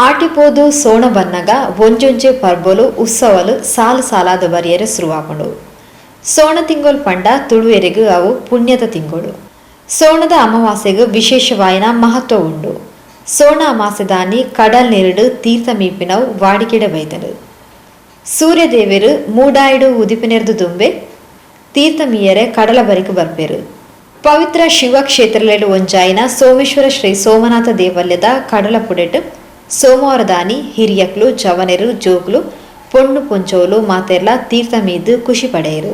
ಆಟಿ ಪೋದು ಸೋಣ ಬನ್ನಗ ಒಂಜೊಂಜೆ ಪರ್ಬೊಲು ಉತ್ಸವಲು ಸಾಲ್ ಸಾಲಾದ್ ಬರಿಯೆರೆ ಸುರುವಾಪುಂಡು. ಸೋಣ ತಿಂಗೊಲ್ ಪಂಡ ತುಳುವೆರೆಗ್ ಅವು ಪುಣ್ಯದ ತಿಂಗೊಲು. ಸೋಣದ ಅಮಾವಾಸ್ಯೆಗ್ ವಿಶೇಷವಾಯಿನ ಮಹತ್ವ ಉಂಡು. ಸೋಣ ಅಮಾಸೆದಾನಿ ಕಡಲ್ ನೀರ್ಡ್ ತೀರ್ಥ ಮೀಪಿನವು ವಾಡಿಕೆಡ್ ಬೈದ್ಂಡ್. ಸೂರ್ಯ ದೇವೆರ್ ಮೂಡಾಯಿಡ್ ಉದಿಪಿನೆರ್ದ್ ದುಂಬೆ ತೀರ್ಥ ಮೀಯೆರೆ ಕಡಲ ಬರಿಕ್ ಬರ್ಪೆರ್. ಪವಿತ್ರ ಶಿವ ಕ್ಷೇತ್ರಲೆಡ್ ಒಂಜಾಯಿನ ಸೋಮೇಶ್ವರ ಶ್ರೀ ಸೋಮನಾಥ ದೇವಲ್ಯದ ಕಡಲ ಪುಡೆಟ್ ಸೋಮವಾರದಾನಿ ಹಿರಿಯಕ್ಲು, ಜವನೆರ್, ಜೋಕುಲು, ಪೊಣ್ಣು ಪೊಂಜೋವುಲು ಮಾತೆರ್ಲಾ ತೀರ್ಥ ಮೀದ್ ಕುಷಿ ಪಡೆಯೆರ್.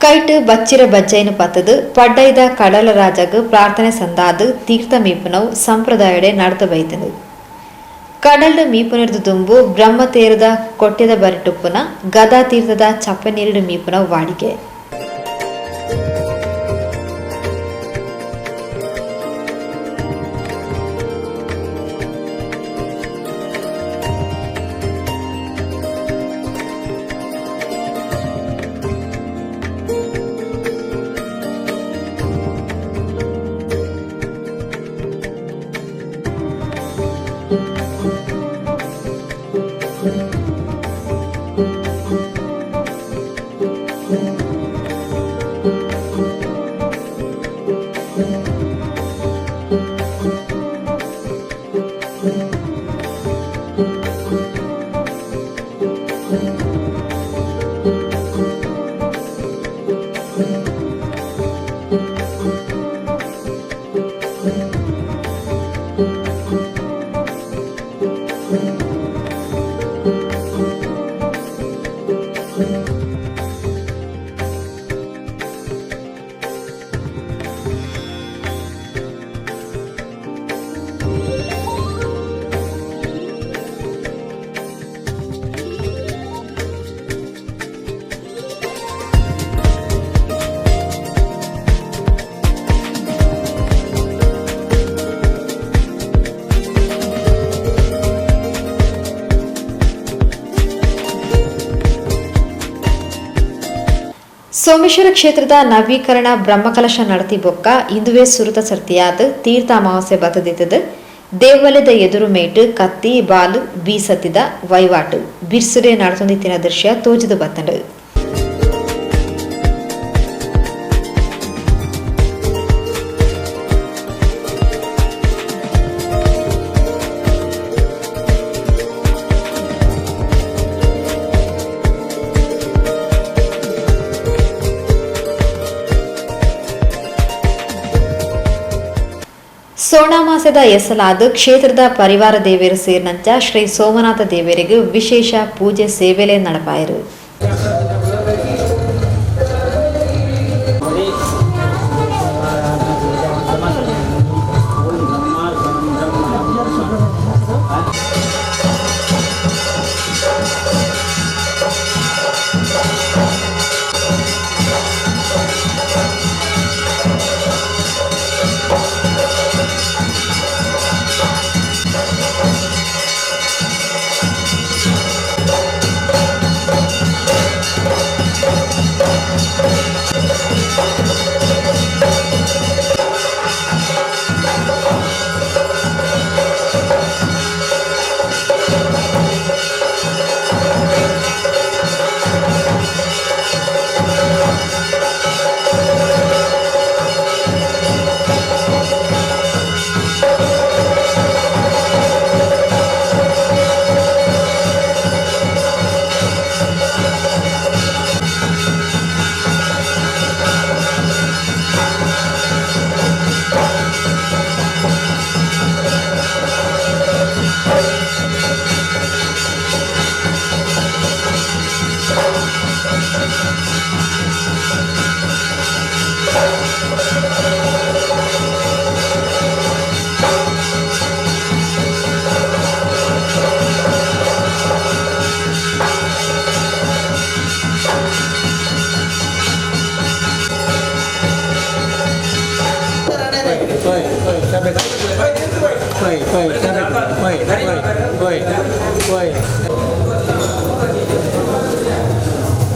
ಕೈಟ್ ಬಚ್ಚಿರ ಬಜ್ಜೈನು ಪತ್ತದು ಪಡ್ಡೈದ ಕಡಲ ರಾಜಗ್ ಪ್ರಾರ್ಥನೆ ಸಂದಾದು ತೀರ್ಥ ಮೀಪುನವು ಸಂಪ್ರದಾಯಡೆ ನಡತ ಬೈತನು. ಕಡಲ್ಡು ಮೀಪುನಿರ್ದು ದುಂಬು ಬ್ರಹ್ಮತೇರದ ಕೊಟ್ಟೆದ ಬರಿಟುಪ್ಪುನ ಗದಾ ತೀರ್ಥದ ಚಪ್ಪೆ ನೀರಿಡು ಮೀಪುನವು ವಾಡಿಕೆ. ಸೋಮೇಶ್ವರ ಕ್ಷೇತ್ರದ ನವೀಕರಣ ಬ್ರಹ್ಮಕಲಶ നടത്തി ಬೊಕ್ಕ ಇಂದುವೆ ಸುರುತ ಸರ್ತಿಯಾದ ತೀರ್ಥ ಅಮಾವಾಸ್ಯೆ ಬತ್ತದಿತ್ತದು. ದೇವಲದ ಎದುರು ಮೇಟು ಕತ್ತಿ ಬಾಲು ಬೀಸತ್ತಿದ ವೈವಾಟು ಬಿರ್ಸುರೆ നടത്തുന്നിತ್ತಿನ ದೃಶ್ಯ ತೋಜಿದು ಬತ್ತಂಡು. ಸೋಣಮಾಸದ ಎಸಲಾದ ಕ್ಷೇತ್ರದ ಪರಿವಾರ ದೇವರು ಸೇರಿನಂಚ ಶ್ರೀ ಸೋಮನಾಥ ದೇವರಿಗೆ ವಿಶೇಷ ಪೂಜೆ ಸೇವೆಲೆ ನಡಪಾಯರು. 对。